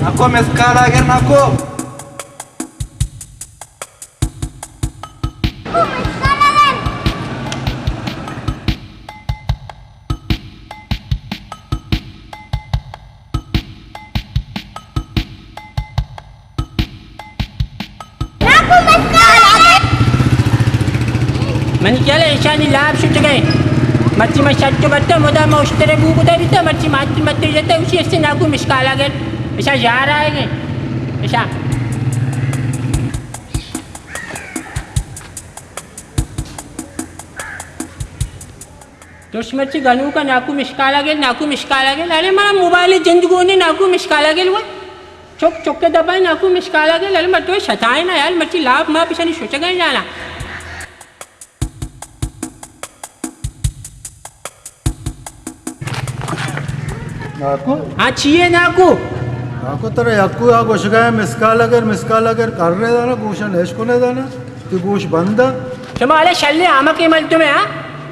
ناکو مسکال اگر ناکو۔ منی خیال ءَ ایشانی لاپ شتگ ایں۔ مرچی من شچ ءُ بتہ مدام اشتر ءَ بو کتا بیتا، مرچی ماتی متے جتا، اسی استے ناکو مشکالا گل۔ ایشا یار آئے گے۔ ایشا۔ دوش مرچی گنوکا ناکو مشکالا گل، ناکو مشکالا گل۔ ارے منا موبائل جند گونے ناکو مشکالا گل وے۔ چک چک دبائے ناکو مشکالا گل۔ ارے مرچی شتائے نا یار، مرچی لاپ ما پیشانی شچگا جانا۔ ناکو؟ ہاں، چی اے ناکو؟ ناکو، ترا یکو آ گوشگا ہے، مسکال اگر، مسکال اگر، کر رہے دانا، گوشا نش کنے دانا، تو گوش بند ہے۔ شما الے شلے آمکے مردمے، ہاں؟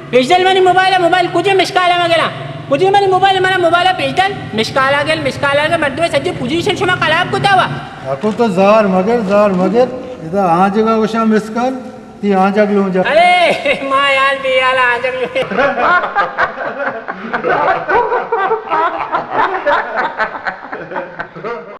پیش دل منی موبائل، موبائل کجے مشکال مگلا؟ کجے منی موبائل، منا موبائل پیش دل، مشکال اگر، مشکال اگر، مردمے سجے پوزیشن شما خراب کتا ہوا۔ ناکو، تو زار مگر، زار مگر، ادا آ جگہ گوشا مسکال، تی آنجگ لونجگ۔ ارے، ما یار بے یار آنجگ لونجگ۔